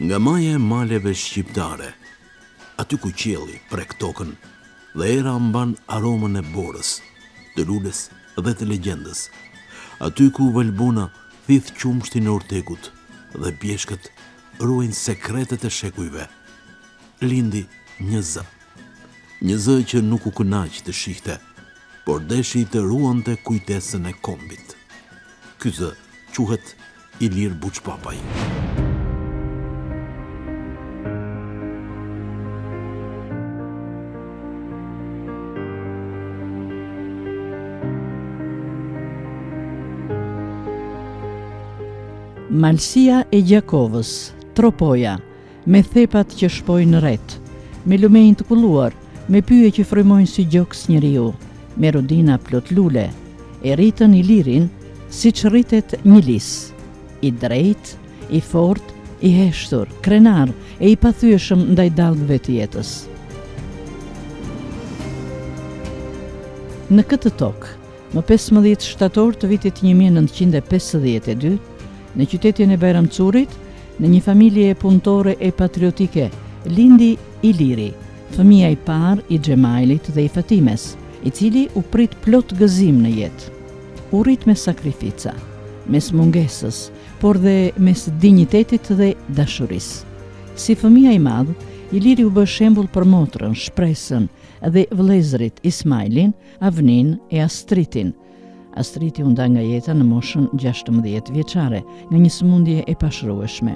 Nga maja e maleve shqiptare, aty ku qielli prek tokën dhe era mban aromën e borës, të lules dhe të legjendës, aty ku Valbona thith qumështin e ortekut dhe bjeshkët ruajnë sekretet e shekujve, lindi një zë. Një zë që nuk u kënaq të shihte, por deshi të ruante kujtesën e kombit. Ky zë quhet Ilir Buçpapaj. Malësia e Gjakovës, Tropoja, me thepat që shpojnë retë, me lumenj të kulluar, me pyje që frymojnë si gjoks njeriu, me rudina plot lule, e rritën Ilirin siç rritet një lis, i drejtë, i fortë, i heshtur, krenar e i pathyeshëm ndaj dallgëve të jetës. Në këtë tokë, më 15 shtator të vitit 1952, në qytetin e Bajram Currit, në një familje punëtore e patriotike, lindi Iliri, fëmija i parë i Xhemajlit dhe i Fatimes, i cili u prit plot gëzim në jetë. U rrit me sakrifica, mes mungesës, por dhe mes dinjitetit dhe dashurisë. Si fëmija i madh, Iliri u bë shembull për motrën, Shpresën dhe vëllezërit Ismajlin, Avninë e Astritin. Astriti u nda nga jeta në moshën 16 vjeçare, nga një sëmundje e pashërueshme.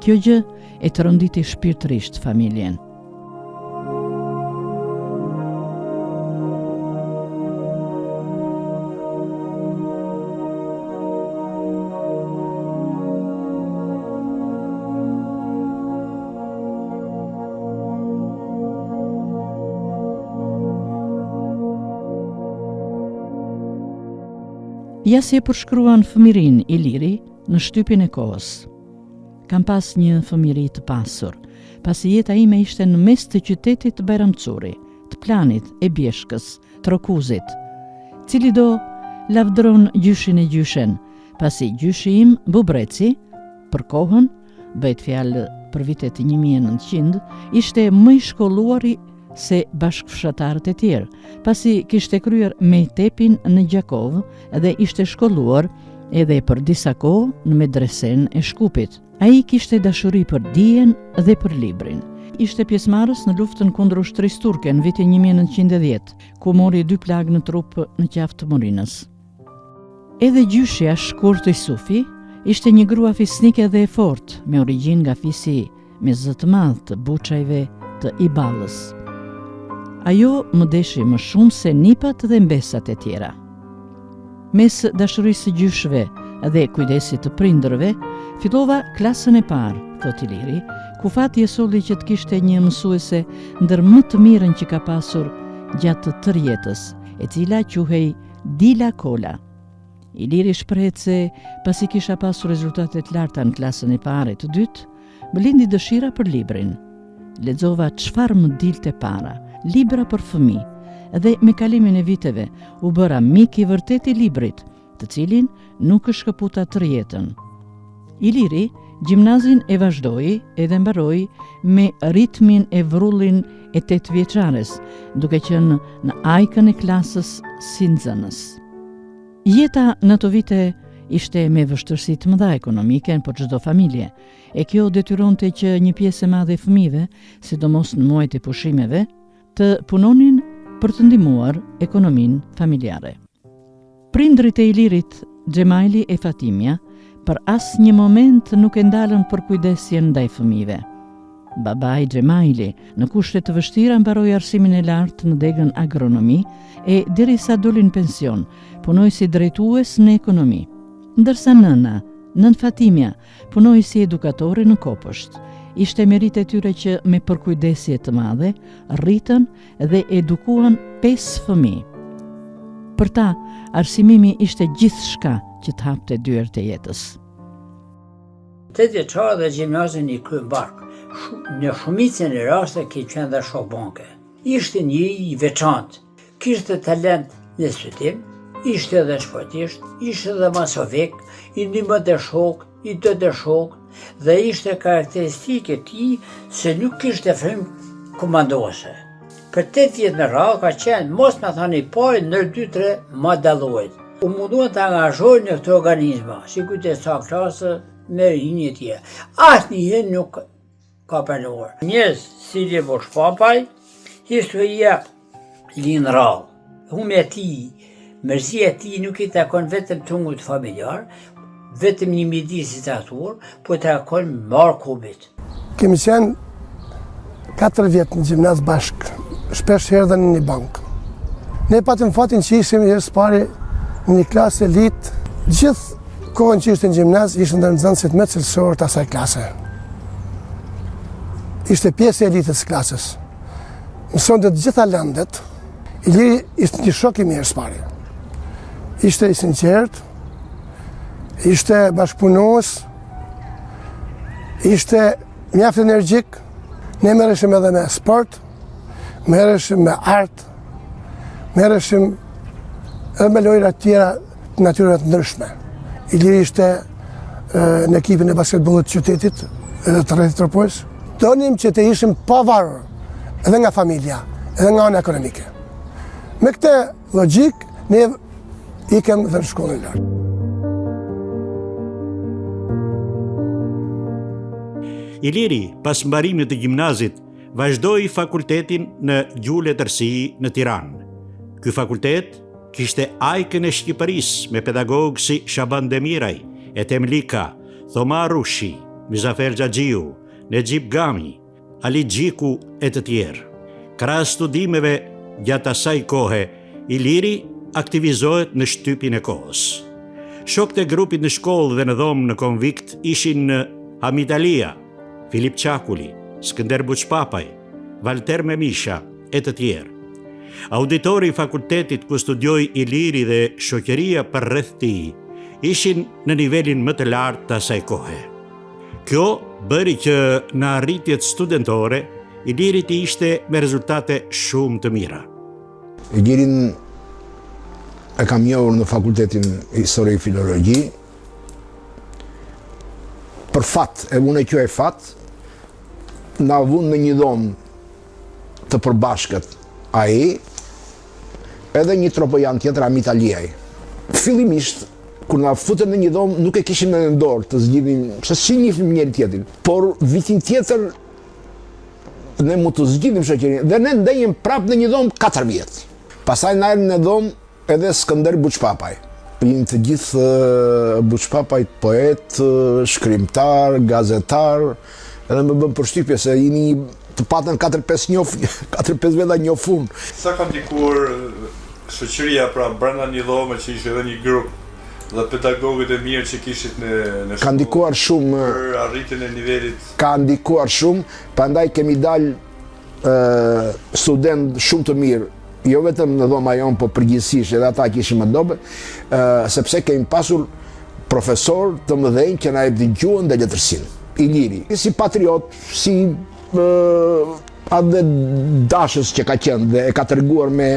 Kjo gjë e tronditi shpirtërisht familjen. Ja si e përshkruan fëmijërinë Iliri në shtypin e kohës. Kam pas një fëmijëri të pasur, pasi jeta ime ishte në mes të qytetit Bajram Curri, të Planit e Bjeshkës, Trokuzit. Cilido lavdëron gjyshin e gjyshen, pasi gjyshi im, Bubreci, për kohën, bëhet fjalë për vitet 1900, ishte më i shkolluari se bashkëfshatarët e tjerë, pasi kishte kryer mejtepin në Gjakovë dhe ishte shkolluar edhe për disa kohë në medresenë e Shkupit. Ai kishte dashuri për dijen dhe për librin. Ishte pjesëmarrës në luftën kundër ushtrisë turke në vitin 1910, ku mori dy plagë në trup në Qafë të Morinës. Edhe gjyshja Shkurt Isufi ishte një grua fisnike dhe e fortë, me origjinë nga fisi me zë të madh të Buçajve të Iballës. Ajo më deshi më shumë se nipat dhe mbesat e tjera. Mes dashurisë së gjyshëve dhe kujdesit të prindërve, fillova klasën e parë, thotë Iliri, ku fati e solli që të kishte një mësuese ndër më të mirën që ka pasur gjatë tërë jetës, e cila quhej Dila Kola. Iliri shprehet se pasi kisha pasur rezultate të larta në klasën e parë e të dytë, më lindi dëshira për librin. Lexova çfarë më dilte para, libra për fëmijë, dhe me kalimin e viteve u bëra mik i vërtetë i librit, të cilin nuk e shkëputa tërë jetën. Iliri gjimnazin e vazhdoi edhe mbaroi me ritmin e vrullin e tetëvjeçares, duke qenë në ajkën e klasës si nxënës. Jeta në ato vite ishte me vështirësi të mëdha ekonomike për çdo familje, e kjo detyronte që një pjesë e madhe e fëmijëve, sidomos në muajt e pushimeve, të punonin për të ndihmuar ekonominë familjare. Prindërit e Ilirit, Xhemajli e Fatimja, për asnjë moment nuk e ndalën përkujdesjen ndaj fëmijëve. Babai Xhemajli, në kushte të vështira mbaroi arsimin e lartë në degën agronomi e derisa doli në pension, punoi si drejtues në ekonomi. Ndërsa nëna, nënë Fatimja, punoi si edukatore në kopësht. Ishte meritë e tyre që me përkujdesje të madhe rritën dhe edukuan pesë fëmijë. Për ta, arsimimi ishte gjithçka që të hapte dyert e jetës. Tetëvjeçar dhe gjimnazin e kryem mbarë. Në shumicën e rasteve ke qenë dhe shok banke. Ishte një i veçantë, kishte talent në studim, ishte edhe sportist, ishte edhe masovik, i ndihmonte shokët. I donte shokët dhe ishte karakteristikë e tij se nuk kishte frymë komanduese. Për 8 vjet me radhë ka qenë, mos me thënë i pari, ndër 2-3 ma dallohet. U munduan ta angazhojnë në këto organizma, si kryetesa klase, me rini e tjera. Asnjëherë nuk ka pranuar. Njerëz si Ilir Buçpapaj, historia lind rrallë. Humbja e tij, mërzia e tij nuk i takon vetëm tungut familjar, vetëm një mjedisi të caktuar, po i takon mbarë kombit. Kemi qenë 4 vjet në gjimnaz bashkë, shpesh herë dhe në një bankë. Ne patëm fatin që ishim herë së pari në një klasë elitë, gjithë Kohën që ishte në gjimnaz, ishte ndër nxënësit më cilësorë të asaj klase. Ishte pjesë e elitës së klasës. Mësonte të gjitha lëndët. Iliri ishte një shok i mirë së pari. Ishte i sinqertë, ishte bashkëpunues, ishte mjaft energjik, ne merreshim edhe me sport, merreshim me art, merreshim edhe me lojra të tjera të natyrave të ndryshme. Iliri ishte në ekipin e basketbollit të qytetit edhe të rrethit Tropojës. Donim që të ishim pavarur edhe nga familja, edhe nga ana ekonomike. Me këtë logjikë, ne ikëm dhe në shkollën e lartë. Iliri, pas mbarimit të gjimnazit, vazhdoi fakultetin në gjuhë letërsi në Tiranë. Ky fakultet Kishte ajkën e Shqipërisë me pedagogë si Shaban Demiraj, Etem Lika, Thoma Rushi, Myzafer Xhaxhiu, Nexhip Gami, Ali Xhiku e të tjerë. Krahas studimeve gjatë asaj kohe, Iliri aktivizohet në shtypin e kohës. Shokët e grupit në shkollë dhe në dhomë në konvikt ishin Hamit Alia, Filip Çakuli, Skënder Buçpapaj, Valter Memisha e të tjerë. Auditori i fakultetit ku studioi Iliri dhe shoqëria përreth tij ishin në nivelin më të lartë të asaj kohe. Kjo bëri që në arritjet studentore Iliri të ishte me rezultate shumë të mira. Ilirin e kam njohur në fakultetin Histori Filologji. Për fat, e unë e quaj fat, na vunë në një dhomë të përbashkët ai edhe një tropojan tjetër Amit Aliaj. Fillimisht kur na futën në një dhomë nuk e kishim në dorë të zgjidhnim, se s'i njihnim njëri tjetrin. Por vitin tjetër ne mund të zgjidhnim shoqërinë dhe ne ndenjëm prapë në një dhomë 4 vjet. Pastaj na erdhi në dhomë Edhe Skënder Buçpapaj. Jeni të gjithë Buçpapajt poetë, shkrimtarë, gazetarë, edhe më bën përshtypje se jeni një të paktën 4-5 njoh, 4-5 veta njoh unë. Sa ka ndikuar shoqëria pra brenda një dhome që ishte edhe një grup dhe pedagogët e mirë që kishit në në shkollë? Ka ndikuar shumë për arritjen e nivelit. Ka ndikuar shumë, prandaj kemi dalë studentë shumë të mirë, jo vetëm në dhoma jonë, po përgjithësisht edhe ata që ishin më dobët, sepse kemi pasur profesorë të mëdhenj që na jepnin gjuhën dhe letërsinë. Iliri, si patriot, si atdhedashës që ka qenë dhe e ka treguar me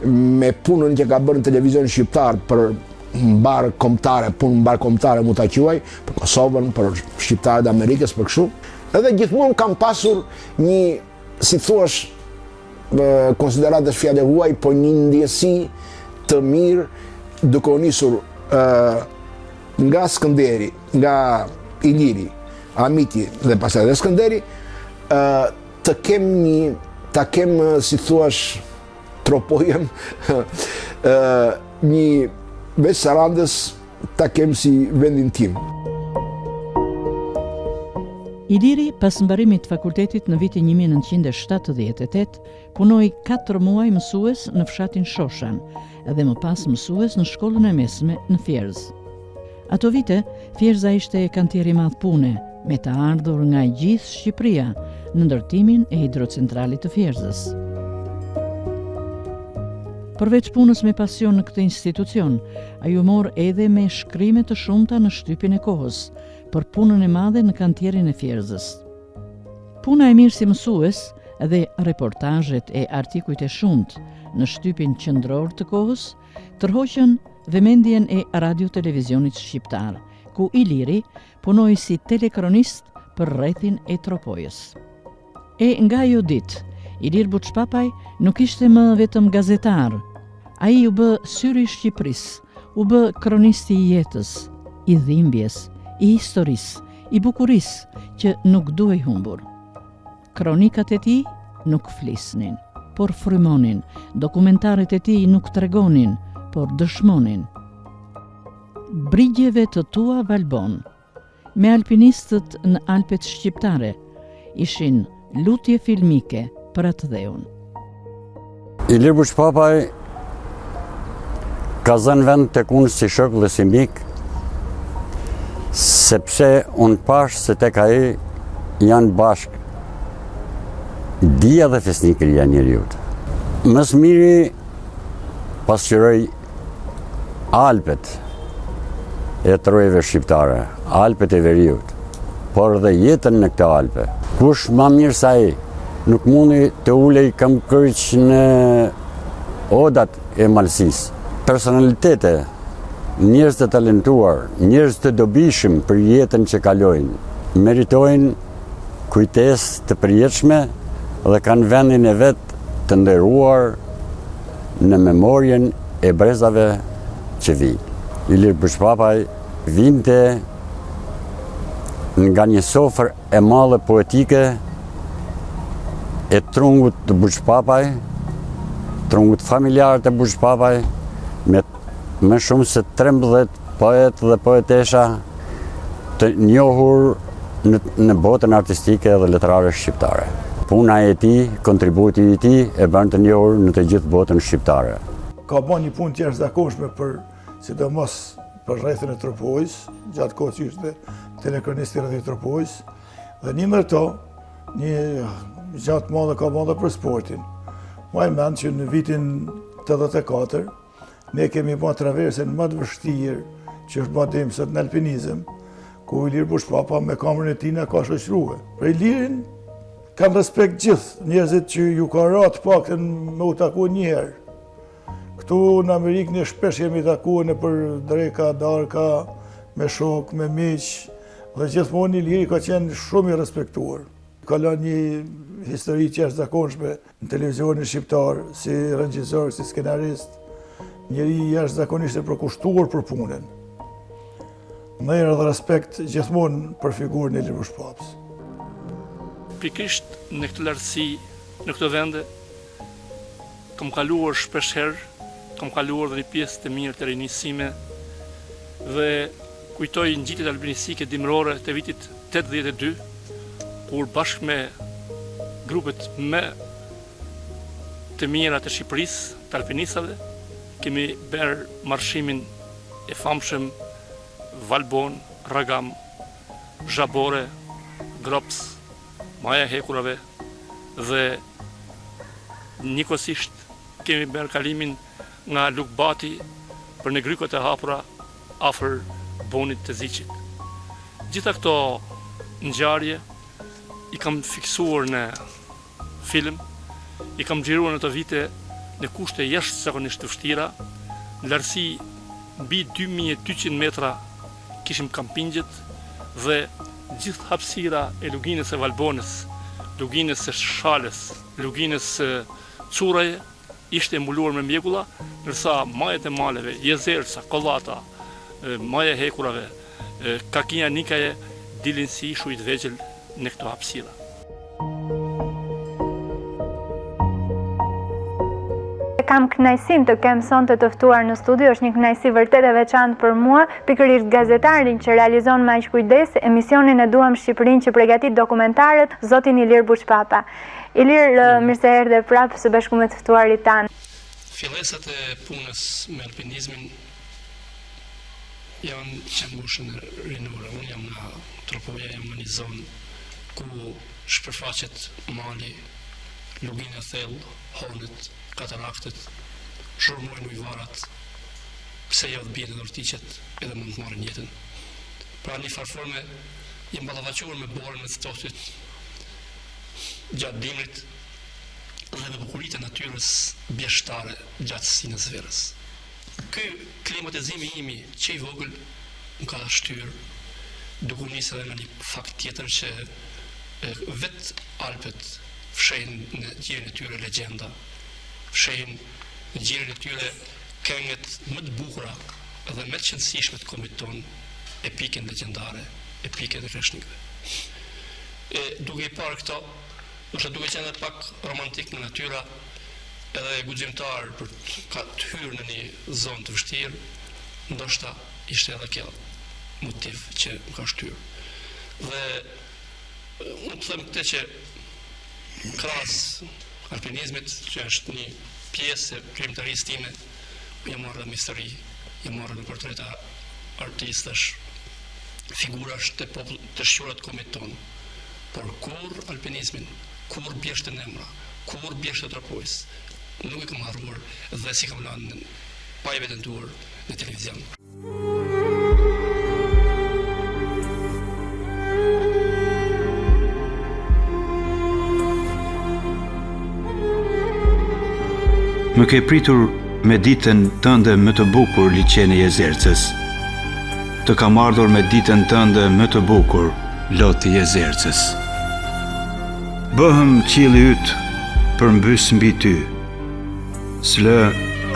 me punën që ka bërë në televizionin shqiptar për mbarëkombëtare, punë mbarëkombëtare mund ta quaj, për Kosovën, për shqiptarët e Amerikës, për kështu. Edhe gjithmonë kam pasur një, si thuash, konsideratë është fjalë e huaj, po një ndjesi të mirë duke u nisur nga Skënderi, nga Iliri, Amiti dhe pastaj dhe Skënderi, të kem një, ta kem, si thuash, Tropojën, një veç Sarandës, ta kem si vendin tim. Iliri, pas mbarimit të fakultetit në vitin 1978, punoi 4 muaj mësues në fshatin Shoshan dhe më pas mësues në shkollën e mesme në Fierzë. Ato vite, Fierza ishte kantier i madh pune, me të ardhur nga e gjithë Shqipëria në ndërtimin e hidrocentralit të Fierzës. Përveç punës me pasion në këtë institucion, ai u mor edhe me shkrime të shumta në shtypin e kohës, për punën e madhe në kantierin e Fierzës. Puna e mirë si mësues dhe reportazhet e artikujt e shumtë në shtypin qendror të kohës, tërhoqën vëmendjen e Radio Televizionit Shqiptar. ku Iliri punoi si telekronist për rrethin e Tropojës. E nga ajo ditë, Ilir Buçpapaj nuk ishte më vetëm gazetar. Ai u bë syri i Shqipërisë, u bë kronisti i jetës, i dhimbjes, i historisë, i bukurisë që nuk duhej humbur. Kronikat e tij nuk flisnin, por frymonin, dokumentaret e tij nuk tregonin, por dëshmonin. Brigjeve të tua Valbonë, me alpinistët në Alpet shqiptare, ishin lutje filmike për atdheun. Ilir Buçpapaj ka zënë vend tek unë si shok dhe si mik, sepse unë pashë se tek ai janë bashkë dija dhe fisnikëria e njeriut. Më së miri pasqyroi Alpet e trojeve shqiptare, Alpet e veriut, por dhe jetën në këto Alpe. Kush ma mirë se ai nuk mundi të ulej këmbëkryq në odat e malësisë. Personalitete, njerëz të talentuar, njerëz të dobishëm për jetën që kalojnë, meritojnë kujtesë të përjetshme dhe kanë vendin e vet të nderuar në memorien e brezave që vijnë. Ilir Buçpapaj vinte nga një sofër e madhe poetike e trungut të Buçpapaj, trungut familjar të Buçpapaj, me më shumë se 13 poetë dhe poetesha të njohur në, në botën artistike dhe letrare shqiptare. Puna e tij, kontributi i tij e bën të njohur në të gjithë botën shqiptare. Ka ba një punë të jashtëzakonshme për sidomos për rrethin e Tropojës, gjatë kohës që ishte telekronist i rrethit të Tropojës, dhe një ndër to, një gja të madhe ka ba dhe për sportin. Maj mend që në vitin 84, ne kemi ba traversën më të vështirë që është ba deri më sot në alpinizëm, ku Ilir Buçpapa me kamerën e tij na ka shoqërue. Për Ilirin kanë respekt gjithë njerëzit që ju ka ra të paktën me u taku një herë. Këtu në Amerikë ne shpesh jemi taku nëpër dreka, darka, me shokë, me miq, dhe gjithmonë Iliri ka qenë shumë i respektuar. Ka lënë një histori të jashtëzakonshme në televizionin shqiptar, si regjisor, si skenarist, njeri jashtëzakonisht e përkushtuar për punën. Nder dhe respekt gjithmonë për figurën e Ilir Buçpapës. Pikërisht në këtë lartësi, në këto vende, Kam kaluar shpesh herë, kam kaluar dhe një pjesë të mirë të rinisë sime dhe kujtoj ngjitjet alpinistike dimërore të vitit 82, kur bashkë me grupet më të mira të Shqipërisë, të alpinistave, kemi bërë marshimin e famshëm Valbonë, Rragam, Zhabore, Grops, Maja e Hekurave dhe njëkohësisht kemi bërë kalimin nga Lukbati për në grykat e hapura afër Bonit të Ziqit. Gjitha këto ngjarje i kam fiksuar në film, i kam xhiruar në ato vite në kushte jashtëzakonisht të vështira, në lartësi mbi 2200 metra kishim kampingjet dhe gjithë hapësira e luginës së Valbonës, luginës së Shalës, luginës së Curraje ishte e mbuluar me mjegulla, ndërsa majat e maleve, Jezerca, Kollata, Maja e Hekurave, Kakia Nikaje dilin si ishuj të vegjël në këto hapësira. Kam kënaqësinë të kem sonte të ftuar në studio, është një kënaqësi vërtet e veçantë për mua, pikërisht gazetarin që realizon me aq kujdes emisionin E duam Shqipërinë që pregatit dokumentarët, zotin Ilir Buçpapa. Ilir, mirë se erdhe prapë së bashku me të ftuarit tanë. Fillesat e punës me alpinizmin janë që në moshën rinore. Unë jam nga Tropoja, jam nga një zonë ku shpërfaqet mali, lugina e thellë, honet, kataraktet, zhurmojnë ujëvarat, pse jo të bien edhe ortiqet edhe mund të marrin jetën. Pra një farë forme jam ballafaquar me borën e të ftohtit gjatë dimrit dhe me bukuritë e natyrës bjeshtare gjatë stinës verës. Ky klimatizim i imi që i vogël. më ka shtyrë, duke u nisë edhe nga një fakt tjetër që vetë Alpet fshehin në gjirin e tyre legjenda, fshehin në gjirin e tyre këngët më të bukura dhe më të qenësishme të kombit tonë, epikën legjendare, epikën e kreshnikëve. E duke i parë këto, ndoshta duke qenë edhe pak romantik nga natyra, edhe guximtar për të, të hyrë në një zonë të vështirë, ndoshta ishte edhe kjo motiv që më ka shtyrë. Dhe unë të them këtë që krahas alpinizmit, që është një pjesë e krijimtarisë time, jam marrë dhe me histori, jam marrë me portreta artistësh, figurash të popull të shquara të kombit tonë. Por kurrë alpinizmin, kurrë bjeshkët e Nemra, kurrë bjeshkët e Tropojës, nuk i kam harruar dhe s'i kam lënë pa evidentuar në televizion. Më ke pritur me ditën tënde më të bukur liqeni i Jezercës. Të kam ardhur me ditën tënde më të bukur, lot i Jezercës. Bëhem qielli yt, përmbys mbi ty. S'lë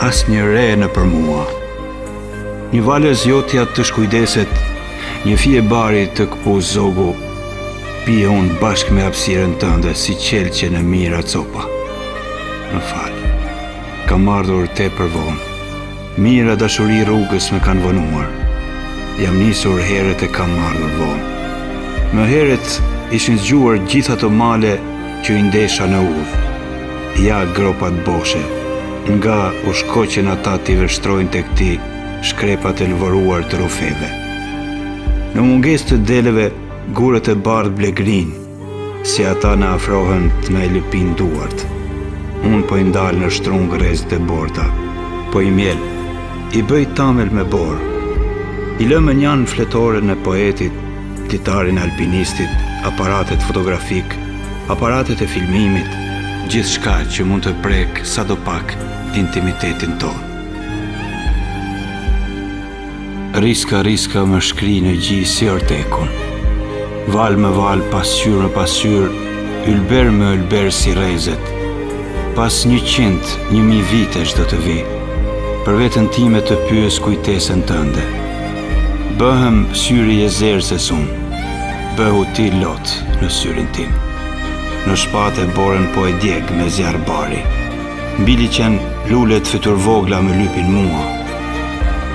asnjë re nëpër mua. Një valëz jotja të shkujdeset, një fije bari të këpusë zogu, bie unë bashkë me hapësirën tënde si qelqe në mijëra copa. Më fal, kam ardhur tepër vonë. Mijëra dashuri rrugës më kanë vonuar. Jam nisur herët e kam ardhur vonë. Më herët ishin zgjuar gjithë ato male që i ndesha në udhë. Ja gropat boshe, nga u shkoqën ata t'i vështrojnë tek ti shkrepat e lvoruar të rrufeve. Në mungesë të deleve, gurët e bardhë blegrijnë, si ata na afrohen të na i lëpijnë duart. Unë po i ndal në shtrungë rrezet e borta, po i mjel, i bëj tamël me borë. I lë mënjanë fletoren e poetit, ditarin e alpinistit, aparatet fotografikë, aparatet e filmimit, gjithçka që mund të prekë sadopak intimitetin tonë. Rriska rriska më shkri në gji si ortekun. Valë më valë, pasqyrë më pasqyrë, ylber më ylber si rrezet. Pas 100, 1000 vitesh do të vij. Për veten time të pyes kujtesën tënde. Bëhem syri i Jezercës unë. Bëhu ti lot në syrin tim. Në shpate borën po e djeg me zjarr bari. Mbi liqen lulet fytyrëvogla më lypin mua.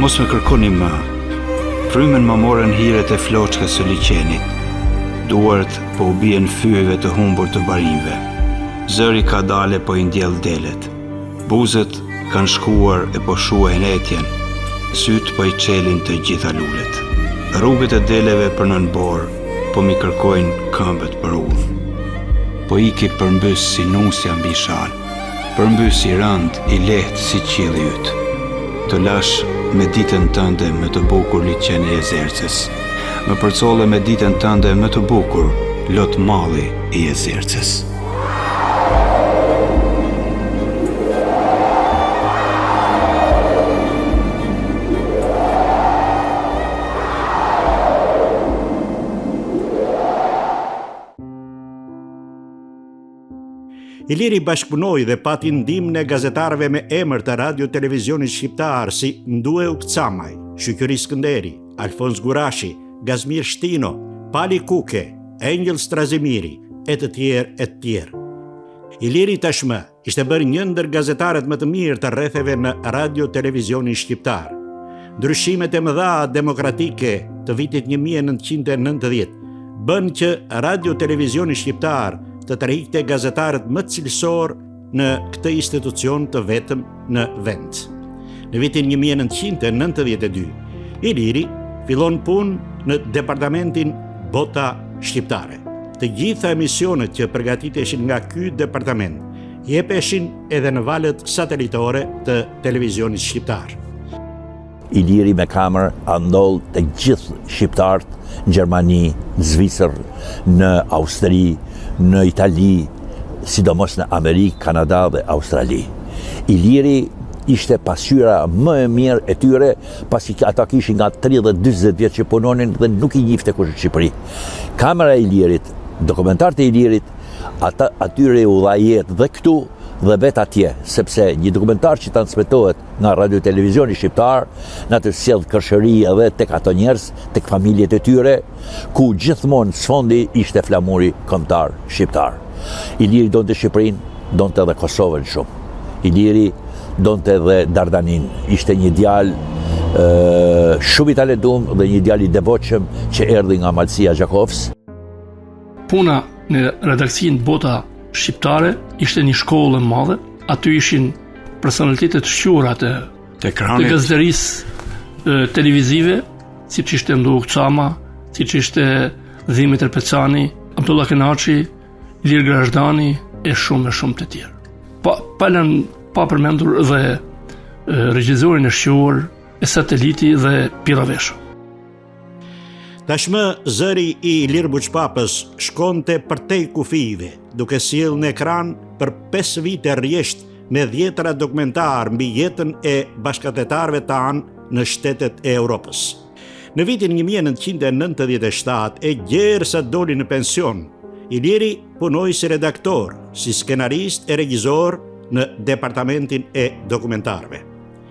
Mos më kërkoni më. Frymën ma morën hiret e floçkës së liqenit. Duart po u bien fyejve të humbur të barinjve. Zëri kadale po i ndjell delet. Buzët kanë shkuar e po shuajnë etjen, sytë po i çelin të gjitha lulet. Rrugët e deleve për nën borë po m'i kërkojnë këmbët për udhë. Po iki përmbys si nusja mbi shalë, përmbys i rëndë, i lehtë si qielli yt. Të lashë me ditën tënde më të bukur liqen i Jezercës. Më përcolle me ditën tënde më të bukur lot malli i Jezercës. Iliri bashkëpunoi dhe pati ndihmën e gazetarëve me emër të Radio Televizionit Shqiptar si Ndue Ukcamaj, Shyqyri Skënderi, Alfons Gurashi, Gazmir Shtino, Pali Kuke, Engjëll Strazimiri e të tjerë e të tjerë. Iliri tashmë ishte bërë një ndër gazetarët më të mirë të rretheve në Radio Televizionin Shqiptar. Ndryshimet e mëdha demokratike të vitit 1990 bënë që Radio Televizioni Shqiptar të tërhiqte gazetarët më cilësorë në këtë institucion të vetëm në vend. Në vitin 1992, Iliri fillon punë në departamentin Bota Shqiptare. Të gjitha emisionet që përgatiteshin nga ky departament jepeshin edhe në valët satelitore të televizionit shqiptar. Iliri me kamerë a ndodh të gjithë shqiptarët në Gjermani, në Zvicër, në Austri, në Itali, sidomos në Amerikë, Kanada dhe Australi. Iliri. Ishte pasqyra më e mirë e tyre, pasi ata kishin nga 30-40 vjet që punonin dhe nuk i njifte kush në Shqipëri. Kamera e Ilirit, dokumentarët e Ilirit, ata atyre u dha jetë dhe këtu dhe vetë atje, sepse një dokumentar që transmetohet nga radio televizioni shqiptar, na të sjell kërshëri edhe tek ato njerëz, tek familjet e tyre, ku gjithmonë sfondi ishte flamuri kombëtar shqiptar. Iliri donte Shqipërinë, donte edhe Kosovën shumë. Iliri donte edhe Dardaninë. Ishte një djalë shumë i talentum dhe një djalë i devotshëm që erdhi nga Malësia e Gjakovës. Puna në redaksinë Bota Shqiptare ishte një shkollë e madhe. Aty ishin personalitete të shquara të të ekranit, të gazetarisë televizive, siç ishte Nduk Cama, siç ishte Dhimitër Pecani, Abdullah Kënaçi, Ilir Grazhdani e shumë e shumë të tjerë. Pa, pa lënë pa përmendur dhe regjizorin e shquar Esat Teliti dhe Pirro Vesho. Tashmë zëri i Ilir Buçpapës shkonte përtej kufijve, duke sjellë në ekran për 5 vite rresht me dhjetëra dokumentarë mbi jetën e bashkatdhetarëve tanë në shtetet e Europës. Në vitin 1997 e gjersa doli në pension, Iliri punoi si redaktor, si skenarist e regjizor në departamentin e dokumentarëve.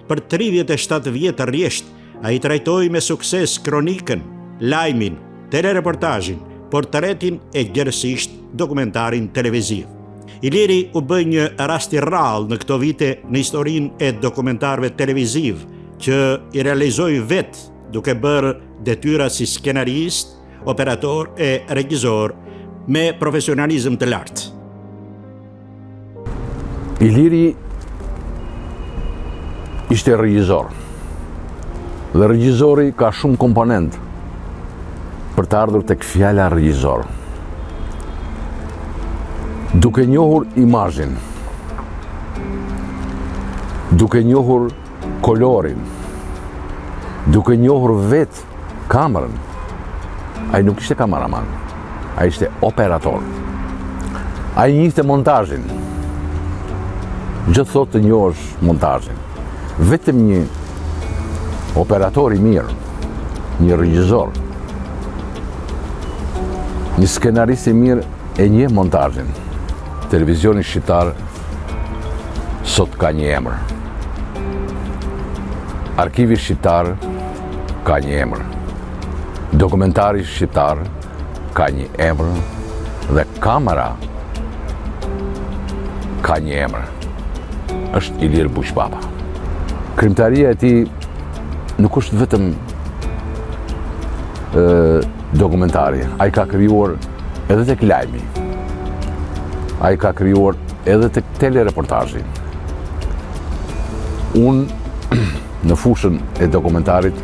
Për 37 vjet rresht, ai trajtoi me sukses kronikën, lajmin, telereportazhin, portretin e gjerësisht dokumentarin televiziv. Iliri u bë një rast i rrallë në këto vite në historinë e dokumentarëve televizivë, që i realizoi vetë duke bërë detyra si skenarist, operator e regjizor me profesionalizëm të lartë. Iliri ishte regjizor. Dhe regjizori ka shumë komponentë për të ardhur tek fjala regjizor. Duke njohur imazhin, duke njohur kolorin, duke njohur vetë kamerën, ai nuk ishte kameraman, ai ishte operator. Ai njihte montazhin. Ç'do të thotë të njohësh montazhin. Vetëm një operator i mirë, një regjizor, një skenarist i mirë e njeh montazhin. Televizioni shqiptar sot ka një emër. Arkivi shqiptar ka një emër. Dokumentari shqiptar ka një emër dhe kamera ka një emër. Është Ilir Buçpapa. Krijimtaria e tij nuk është vetëm e, dokumentari. Ai ka krijuar edhe tek lajmi. Ai ka krijuar edhe tek telereportazhi. Unë në fushën e dokumentarit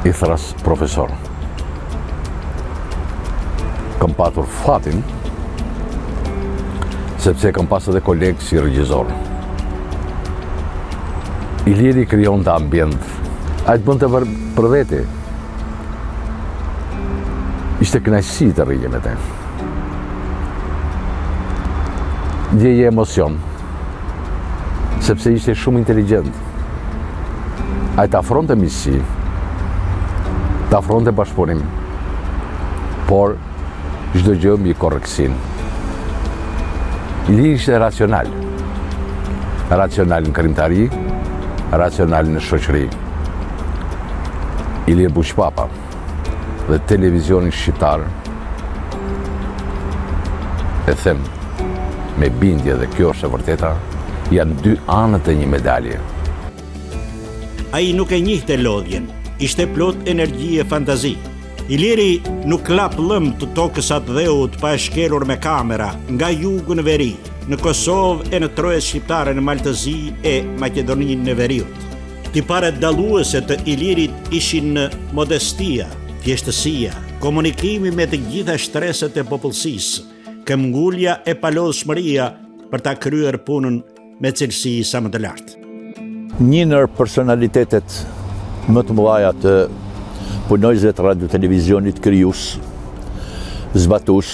i thërras profesor. Kam patur fatin, sepse kam pas edhe koleg si regjizor. Iliri krijonte ambient. Ai të bënte për, për vete. Ishte kënaqësi të rrije me te. Ndjeje emocion, sepse ishte shumë inteligjent. Ai të afronte miqësi, të afronte bashkëpunim, por çdo gjë mbi korrektësinë. Iliri ishte racional. Racional në krijimtari, racional në shoqëri. Ilir Buçpapa dhe televizioni shqiptar e them me bindje dhe kjo është e vërteta, janë dy anët e një medalje. Ai nuk e njihte lodhjen, ishte plot energji e fantazi. Iliri nuk la pëllëmbë të tokës atdheut pa e shkelur me kamera, nga jugu në veri, në Kosovë e në trojet shqiptare në Mal të Zi e Maqedoninë e Veriut. Tiparet dalluese të Ilirit ishin modestia, thjeshtësia, komunikimi me të gjitha shtresat e popullsisë, këmbëngulja e palodhshmëria për ta kryer punën me cilësi sa më të lartë. Një ndër personalitetet më të mëdhaja të punonjësve të radio televizionit krijues, zbatues,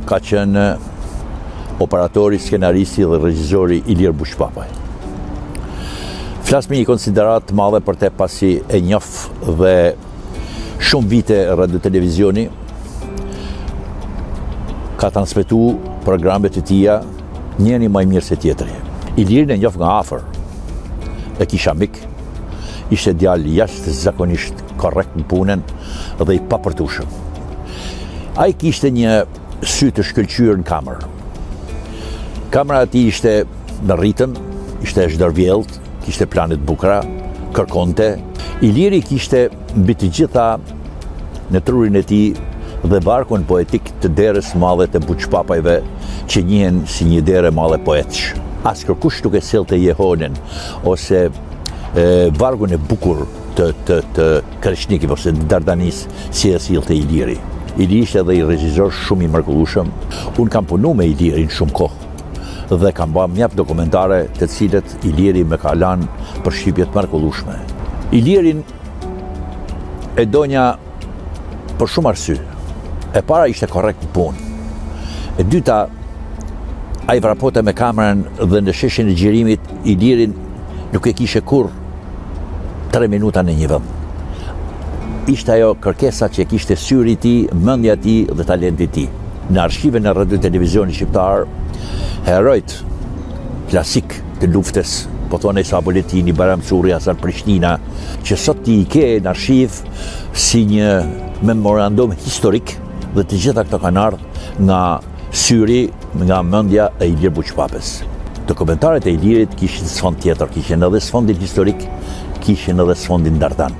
ka qenë. Operatori, skenaristi dhe regjizori Ilir Buçpapaj. Flas me një konsideratë të madhe për te pasi e njof dhe shumë vite radio televizioni ka transmetu programet e tija njëni ma i mirë se tjetri. Ilirin e njof nga afër, e kisha mik, ishte djalë jashtëzakonisht korrekt në punën dhe i papërtushëm. Ai kishte një sy të shkëlqyer në kamerë. Kamera e tij ishte në ritëm, ishte e zhdërvjellët, kishte plane të bukura, kërkonte. Iliri kishte mbi të gjitha në trurin e tij dhe vargun poetik të derës madhe të Buçpapajve që njihen si një derë e madhe poetësh. Askërkush nuk e sillte jehonën ose e, vargun e bukur të, të, të Kreshnikëve ose të Dardanisë si e sillte Iliri. Iliri ishte edhe një regjizor shumë i mrekullueshëm. Unë kam punu me Ilirin shumë kohë dhe kam ba mjaft dokumentare të cilët Iliri më ka lanë përshtypje të mrekullueshme. Ilirin e donja për shumë arsye. E para ishte korrekt në punë. E dyta, ai vraponte me kamerën dhe në sheshin e xhirimit Ilirin nuk e kishe kurrë 3 minuta në një vend. Ishte ajo kërkesa që kishte syri i tij, mendja e tij dhe talenti i tij. Në arshivin e Radio Televizionit Shqiptar, herojt klasik të luftës, po thonë Isa Boletini, Bajram Curri, Hasan Prishtina, që sot ti i ke në arshiv si një memorandum historik dhe të gjitha këto kanë ardhur nga syri nga mendja e Ilir Buçpapës. Dokumentaret e Ilirit kishin sfond tjetër, kishin edhe sfondin historik, kishin edhe sfondin dardan.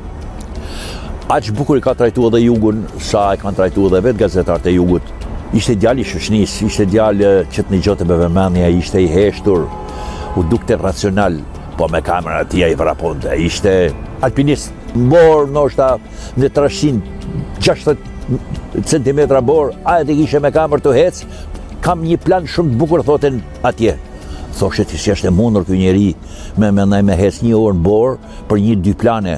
Aq bukur i ka trajtu edhe jugun, sa e kanë trajtu edhe vetë gazetarët e jugut. Ishte djalë i shoqnisë, ishte djalë që të nigjote me vëmendje, ishte i heshtur, u dukte racional, po me kamera e tij ai vraponte, ishte alpinist, në borë, ndoshta në 360 cm borë, ai e kishe me kamerë tu hec, kam një plan shumë të bukur, thote atje. Thoshe ti si është e mundur ky njeri me mendaj me hec një orë në borë për një dy plane.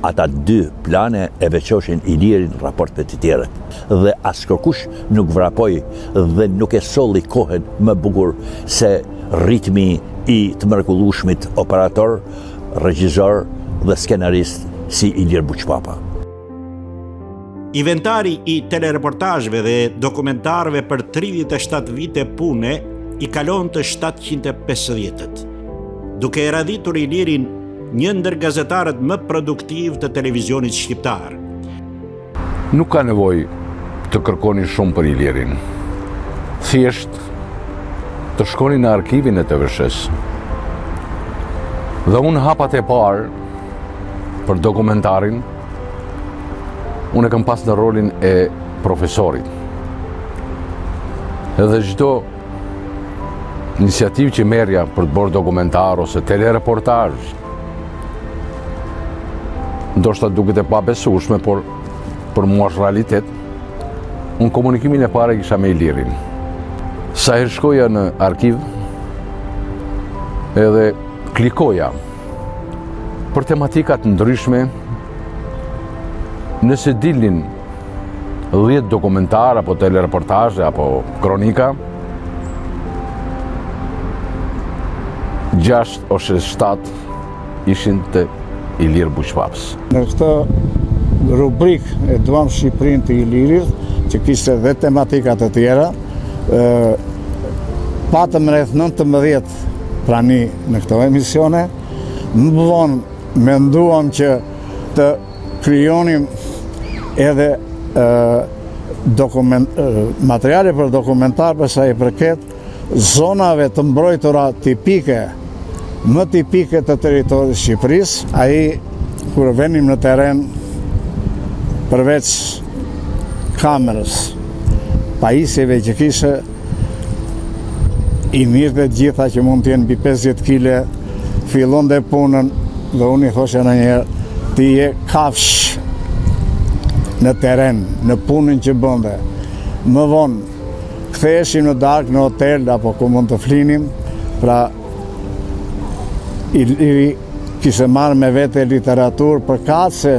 Ata dy plane e veçoshin Ilirin në raport me të tjerët. Dhe askërkush nuk vrapoi dhe nuk e solli kohën më bukur se ritmi i të mrekullueshmit operator, regjizor dhe skenarist si Ilir Buçpapa. Inventari i telereportazheve dhe dokumentarëve për 37 vite pune i kalon të 750-ët, duke e radhitur Ilirin një ndër gazetarët më produktivë të televizionit shqiptar. Nuk ka nevojë të kërkoni shumë për Ilirin. Thjesht të shkoni në arkivin e TVSH-së. Dhe unë hapat e parë për dokumentarin, unë e kam pas në rolin e profesorit. Edhe çdo iniciativë që merrja për të bërë dokumentar ose telereportazh, ndoshta duket e pabesueshme, por për mua është realitet, unë komunikimin e parë e kisha me Ilirin. Sa herë shkoja në arkiv, edhe klikoja për tematika të ndryshme, nëse dilnin 10 dokumentar apo telereportazhe apo kronika, 6 ose 7 ishin të Ilir Buçpapës. Në këtë rubrikë e duam Shqipërinë të Ilirit, që kishte dhe tematika të tjera, patëm rreth 19 prani në këto emisione, më vonë menduam që të krijonim edhe dokument, materiale për dokumentar për sa i përket zonave të mbrojtura tipike, më tipike të territorit Shqipërisë, ai kur venim në terren përveç kamerës, pajisjeve që kishte, i merrte të gjitha që mund të jenë mbi 50 kile, fillonte punën dhe unë i thosha ndonjëherë, ti je kafshë në terren, në punën që bënte. Më vonë, ktheheshim në darkë në hotel apo ku mund të flinim, pra Iliri kishte marrë me vete literaturë përkatëse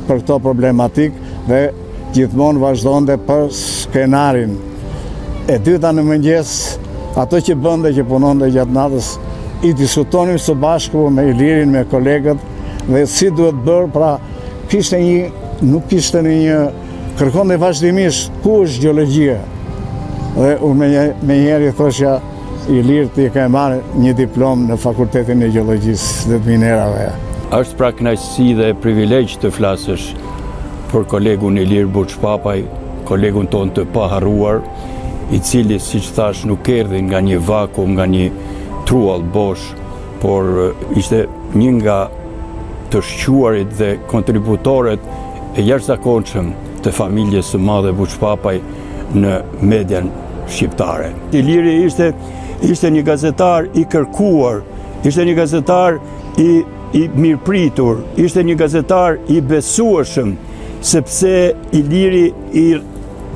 për këto problematikë dhe gjithmonë vazhdonte për skenarin. E dyta në mëngjes. Ato që bënte që punonte gjatë natës, i diskutonim së bashku me Ilirin, me kolegët, dhe si duhet bërë, pra kishte një, nuk kishte në një, kërkonte vazhdimisht ku është gjeologjia. Dhe unë menjëherë i thoshja, Ilir ti ke marrë një diplomë në Fakultetin e Gjeologjisë dhe të Minierave. Është pra kënaqësi dhe privilegj të flasësh për kolegun Ilir Buçpapaj, kolegun tonë të paharruar, i cili, siç thashë, nuk erdhi nga një vakum, nga një truall bosh, por ishte një nga të shquarit dhe kontributorët e jashtëzakonshëm të familjes së madhe Buçpapaj në median shqiptare. Iliri ishte ishte një gazetar i kërkuar, ishte një gazetar i i mirëpritur, ishte një gazetar i besueshëm, sepse Iliri i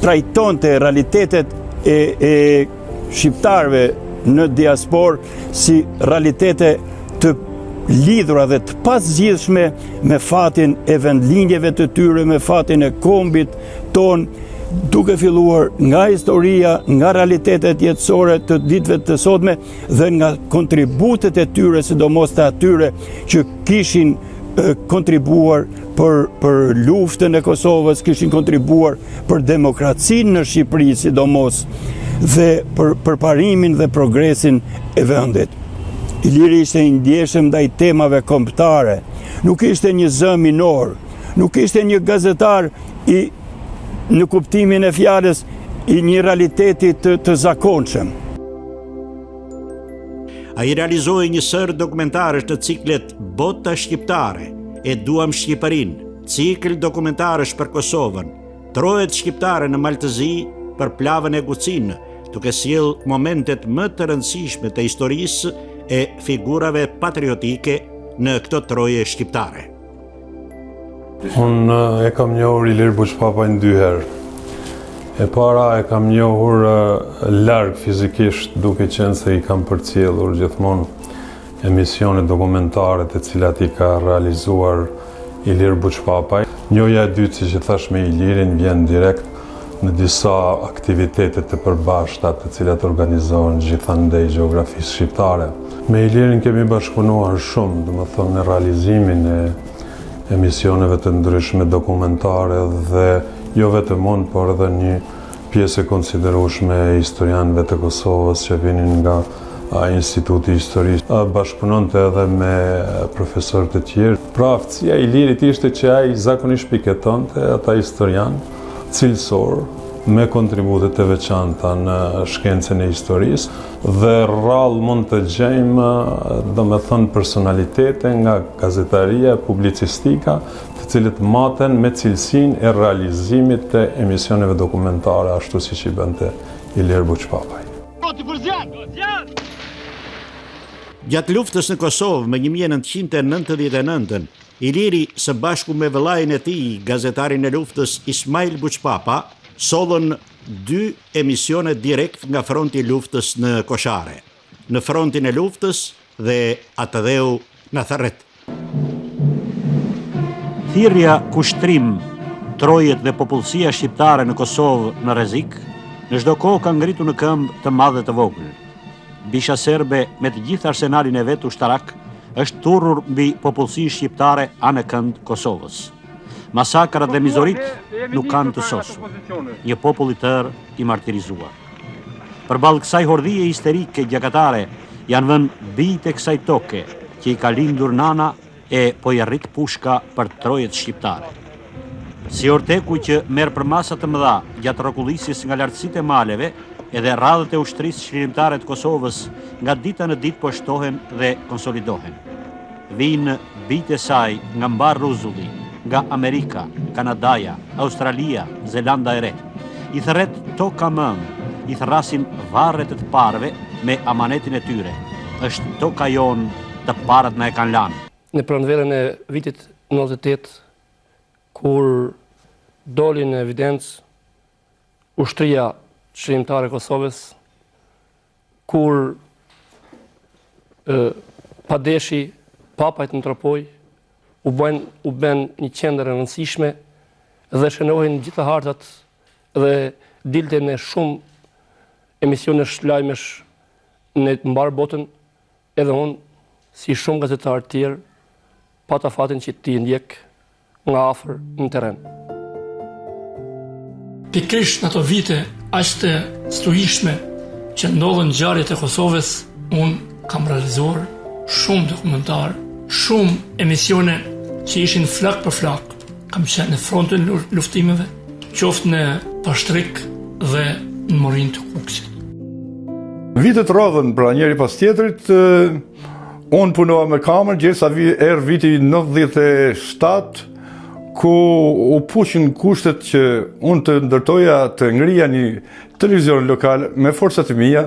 trajtonte realitetet e, e shqiptarëve në diasporë si realitete të lidhura dhe të pazgjidhshme me fatin e vendlindjeve të tyre, me fatin e kombit tonë, duke filluar nga historia, nga realitetet jetësore të ditëve të sotme dhe nga kontributet e tyre, sidomos të atyre që kishin kontribuar për, për luftën e Kosovës, kishin kontribuar për demokracinë në Shqipëri, sidomos, dhe për përparimin dhe progresin e vendit. Iliri ishte i ndjeshëm ndaj temave kombëtare, nuk ishte një zë minor, nuk ishte një gazetar i në kuptimin e fjalës i një realiteti të, të zakonshëm. Ai realizoi një sërë dokumentarësh në ciklet Bota Shqiptare, E duam Shqipërinë, cikël dokumentarësh për Kosovën, Trojet Shqiptare në Mal të Zi për Plavën e Gucinë, duke sjellë momentet më të rëndësishme të historisë e figurave patriotike në këto troje shqiptare. Unë e kam njohur Ilir Buçpapajn dy herë. E para e kam njohur larg fizikisht duke qenë se i kam përcjellur gjithmonë emisionet dokumentare të cilat i ka realizuar Ilir Buçpapaj. Njohja e dytë, siç e thashë me Ilirin, vjen direkt në disa aktivitete të përbashkëta të cilat organizohen gjithandej gjeografisë shqiptare. Me Ilirin kemi bashkëpunuar shumë, domethënë në realizimin e emisioneve të ndryshme dokumentare dhe jo vetëm unë, por edhe një pjesë e konsiderueshme e historianëve të Kosovës që vinin nga Instituti i Historisë. Bashkëpunonte edhe me profesorë të tjerë. Pra aftësia e Ilirit ishte që ai zakonisht piketonte ata historianë cilësorë me kontribute të veçanta në shkencën e historisë dhe rrallë mund të gjejmë, domethënë, personalitete nga gazetaria e publicistika, të cilët maten me cilësinë e realizimit të emisioneve dokumentare, ashtu siç i bënte Ilir Buçpapaj. Gjatë luftës në Kosovë më 1999-ën, Iliri së bashku me vëllain e tij, gazetarin e luftës Ismajl Buçpapa, sollën dy emisione direkt nga fronti i luftës në Koshare. Në frontin e luftës dhe Atdheu na thërret. Thirrja Kushtrim, trojet dhe popullsia shqiptare në Kosovë në rrezik, në çdo kohë ka ngritur në këmbë të madh dhe të vogël. Bisha serbe me të gjithë arsenalin e vet ushtarak është turrur mbi popullsinë shqiptare anekënd Kosovës. Masakrat dhe mizoritë nuk kanë të sosur. Një popull i tërë i martirizuar. Përballë kësaj hordhie histerike gjakatare janë vënë bijtë e kësaj toke që i ka lindur nana e po i rrit pushka për trojet shqiptare. Si orteku që merr përmasa të mëdha gjatë rrokullisjes nga lartësitë e maleve, edhe radhët e Ushtrisë Çlirimtare të Kosovës nga dita në ditë po shtohen dhe konsolidohen. Vijnë bijtë e saj nga mbarë rruzulli, nga Amerika, Kanadaja, Australia, Zelanda e Re. I thërret toka mëmë, i thërrasin varret e të parëve me amanetin e tyre. Është toka jonë Të parët na e kanë lanë. Në pranverën e vitit 98, kur doli në evidencë ushtria çlirimtare e Kosovës, kur e, padeshi Papajt në Tropojë, u bën, u bën një qendër e rëndësishme dhe shënohej në gjitha hartat dhe dilte në shumë emisionesh lajmesh. Në mbarë botën, edhe unë, si shumë gazetarë të tjerë, pata fatin që t'i ndjek nga afër në terren. Pikërisht në ato vite aq të stuhishme që ndodhën ngjarjet e Kosovës, unë kam realizuar shumë dokumentarë, shumë emisione që ishin flakë për flakë. Kam qenë në frontin e luftimeve, qoftë në Pashtrik dhe në Morinë të Kukësit. Vitet rrodhën, pra njëri pas tjetrit, unë punova me kamerë, gjersa vi, erdh viti 97, ku u puqën kushtet që unë të ndërtoja të ngrija një televizion lokal me forcat e mia,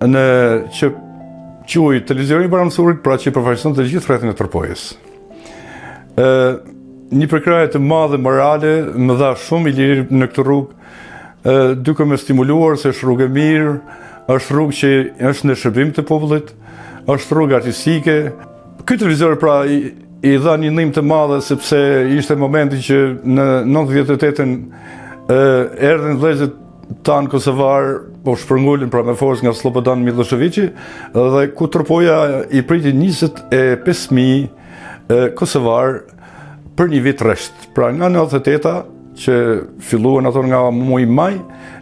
në që quhej televizioni i Bajram Currit, pra që përfaqëson të gjithë rrethin e Tropojës. Ë një përkrahje të madhe morale më dha shumë Iliri në këtë rrugë, ë duke më stimuluar se është rrugë e mirë, është rrugë që është në shërbim të popullit, është rrugë artistike. Ky televizor pra i, i dha një ndihmë të madhe sepse ishte momenti që në 98-ën ë erdhën vëllezërit tanë kosovarë po shpërngulën pra me forcë nga Slobodan Millosheviqi dhe ku Tropoja i priti 25.000 kosovarë për një vit rresht. Pra nga 98-a që filluan ato nga muaji maj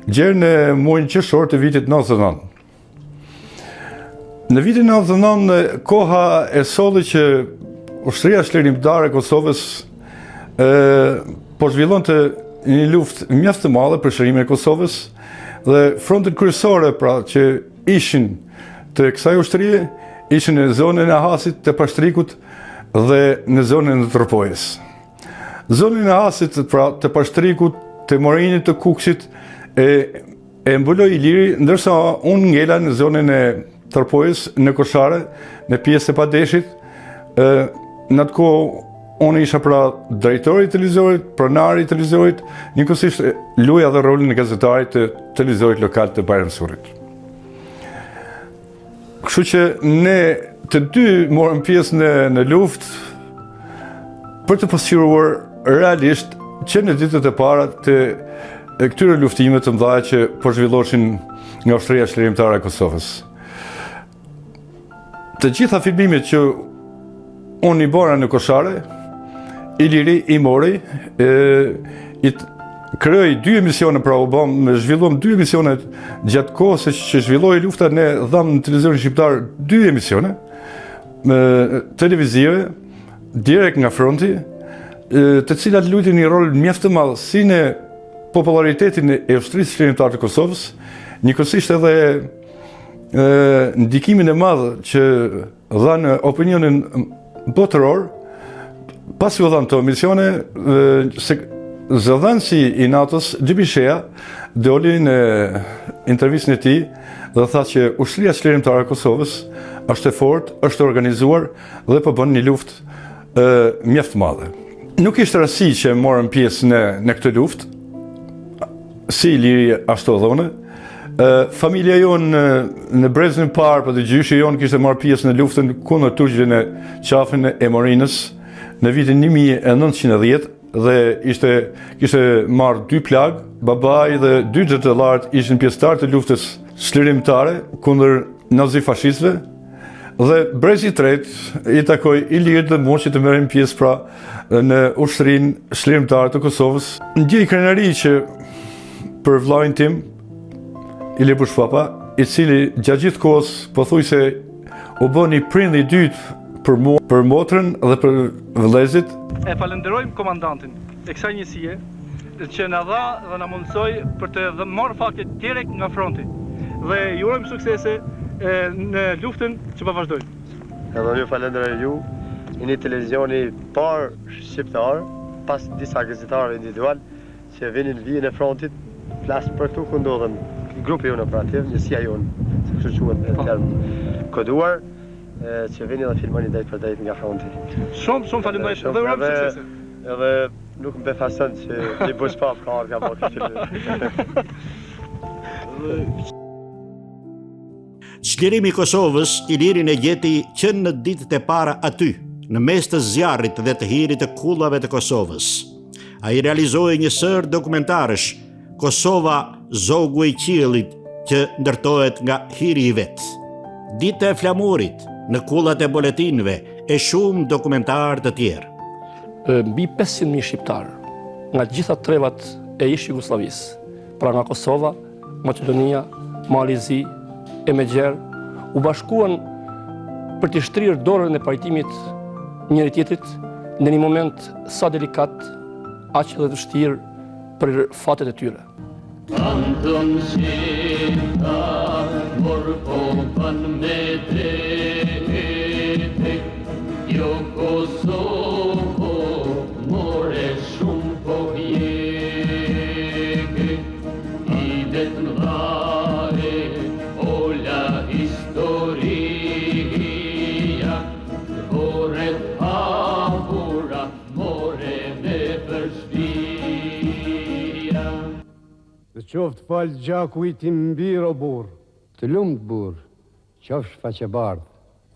gjer në muajin qershor të vitit 99. Në vitin 99 koha e solli që ushtria çlirimtare e Kosovës e, po zhvillonte një luftë mjaft të madhe për çlirimin e Kosovës dhe frontet kryesore pra që ishin të kësaj ushtrie ishin në zonën e Hasit të Pashtrikut dhe në zonën e Tropojës. Zonën e Hasit pra të Pashtrikut, të Morinit të Kukësit e E mbuloi Iliri, ndërsa unë ngela në zonën e Tropojës, në Koshare, në pjesë të Padeshit. Ë në atë kohë unë isha pra drejtori i televizorit, pronari i televizorit, njëkohësisht luaja dhe rolin e gazetarit të televizorit lokal të Bajram Currit. Kështu që ne të dy morëm pjesë në në luftë për të pasqyruar realisht që në ditët e para të këtyre luftimeve të mëdha që po zhvilloheshin nga ushtria çlirimtare e Kosovës. Të gjitha filmimet që unë i bëra në Koshare, Iliri i mori, e, i krijoi dy emisione, pra u bëmë, zhvilluam dy emisione gjatë kohës që zhvillohej lufta, ne dhamë në televizionin shqiptar dy emisione, me televizive, direkt nga fronti, të cilat luajtën një rol mjaft të madh si në popularitetin e ushtrisë çlirimtare të Kosovës, njëkohësisht edhe ndikimin e madh që dha në opinionin botëror, pasi u dhanë këto emisione, se zëdhënësi i NATO-s, Dubishea, doli në intervistën e tij dhe tha që ushtria çlirimtare e Kosovës është e fortë, është e organizuar dhe po bën një luftë mjaft të madhe. Nuk ishte rastësi që morëm pjesë në në këtë luftë, si Iliri ashtu edhe unë. Familja jonë në brezin e parë, po të gjyshi jonë kishte marrë pjesë në luftën kundër turqve në qafën e Morinës në vitin 1910 dhe ishte kishte marrë dy plagë, babai dhe dy xhaxhallarët ishin pjesëtarë të luftës çlirimtare kundër nazifashistëve dhe brezi i tretë i takoi Ilirit dhe mua që të merrnim pjesë pra në ushtrinë çlirimtare të Kosovës. Ndjej krenari që për vëllain tim Ilir Bushpapa, i cili gjatë gjithë kohës pothuajse u bë një prind i dytë për mua, për motrën dhe për vëllezërit. E falënderojmë komandantin e kësaj njësie që na dha dhe na mundësoi për të marrë fakte direkt nga fronti dhe i urojmë suksese në luftën që po vazhdojmë. Edhe unë ju falënderoj ju, jeni televizioni i parë shqiptar, pas disa gazetarëve individual, që vini në vijën e frontit, flas për këtu ku ndodhem, grupi jonë operativ, njësia jonë, se kështu quhet me po. term koduar, që vini dhe filmoni drejtpërdrejt nga fronti. Shumë, shumë faleminderit dhe urojmë suksese. Edhe nuk më befason që një Bushpapë ka ardhur ka bërë këtë film. Çlirimi i Kosovës, Ilirin e gjeti që në ditët e para aty, në mes të zjarrit dhe të hirit të kullave të Kosovës. Ai realizoi një sërë dokumentarësh, Kosova, zogu i qiellit që ndërtohet nga hiri i vet. Dita e Flamurit, Në kullat e Boletinëve e shumë dokumentarë të tjerë. Mbi 500.000 shqiptarë nga gjitha trevat e ish Jugosllavisë, pra nga Kosova, Maqedonia, Mali i Zi e më gjerë, u bashkuan për t'i shtrirë dorën e pajtimit njëri-tjetrit në një moment sa delikat, aq edhe të vështirë për fatet e tyre. Antëm shqiptar, por po bën me dete, jo Kosovo, more shumë po hjeke, i det mëdhae, ola historia, vorret hapura, more me përshpia. Të qoftë falë gjaku i tim bir o burrë. Të lumtë burrë, qofsh faqebardhë.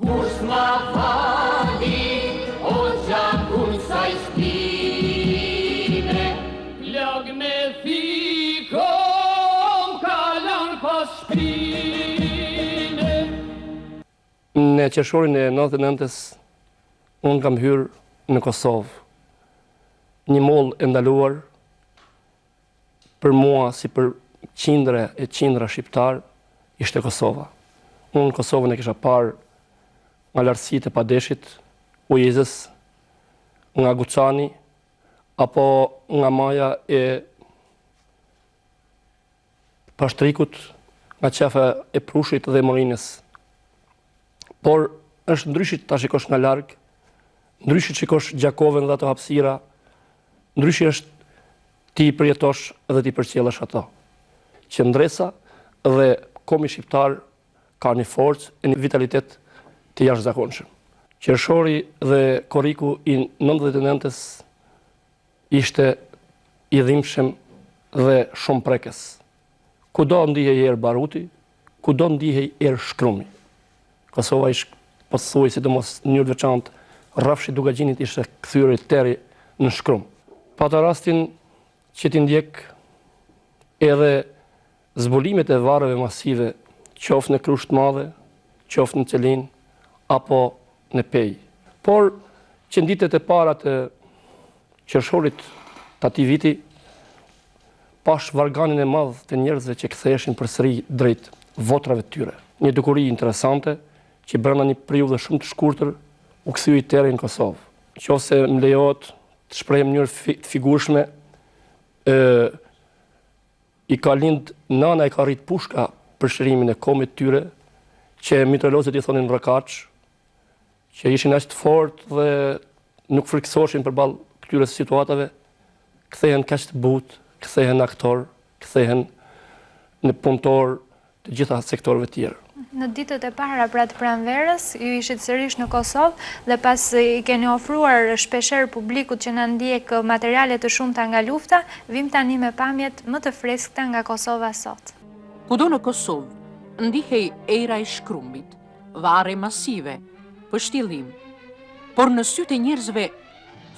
Kush ma fali o gjakun saj shpine Plagë me thikë m'ka lanë pas shpine Në qershorin e 99-ës unë kam hyrë në Kosovë. Një mollë e ndaluar Për mua si për qindra e qindra shqiptarë ishte Kosova. Unë Kosovën e kisha parë nga lartësitë e Padeshit, Ujëzës, nga Gucani apo nga maja e Pashtrikut, nga qafa e Prushit dhe Morinës. Por është ndryshe ta shikosh nga larg, ndryshe të shikosh Gjakovën dhe ato hapësira, ndryshe është t'i përjetosh dhe t'i përcjellësh ato. Qëndresa dhe kombi shqiptar ka një forcë e një vitalitet të jashtëzakonshëm. Qershori dhe korriku i 99-ës ishte i dhimbshëm dhe shumë prekës. Kudo ndihej erë baruti, kudo ndihej erë shkrumi. Kosova ish pothuaj sidomos në mënyrë të veçantë rrafshi i Dukagjinit ishte kthyer i tëri në shkrum. Pata rastin që t'i ndjek edhe zbulimet e varreve masive, qoftë në Krushë të Madhe, qoftë në Celinë apo në Pejë. Por që në ditët e para të qershorit të atij viti, pashë varganin e madh të njerëzve që ktheheshin përsëri drejt votrave të tyre. Një dukuri interesante që brenda një periudhe shumë të shkurtër u kthye i tëri në Kosovë. Qoftë se më lejohet të shprehem në mënyrë të figurshme, ë i ka lind nana e ka rrit pushka për çlirimin e kombit të tyre, që mitralozët i thonin rrakaç, që ishin aq të fortë dhe nuk frikësoheshin përballë këtyre situatave, kthehen kaq të butë, kthehen aktorë, kthehen në punëtorë të gjitha sektorëve të tjerë. Në ditët e para pra të pranverës, ju ishit sërish në Kosovë dhe pasi i keni ofruar shpeshherë publikut që na ndjek materiale të shumta nga lufta, vijmë tani me pamjet më të freskëta nga Kosova sot. Kudo në Kosovë ndihej era e shkrumbit, varre masive, pështjellim, por në sytë e njerëzve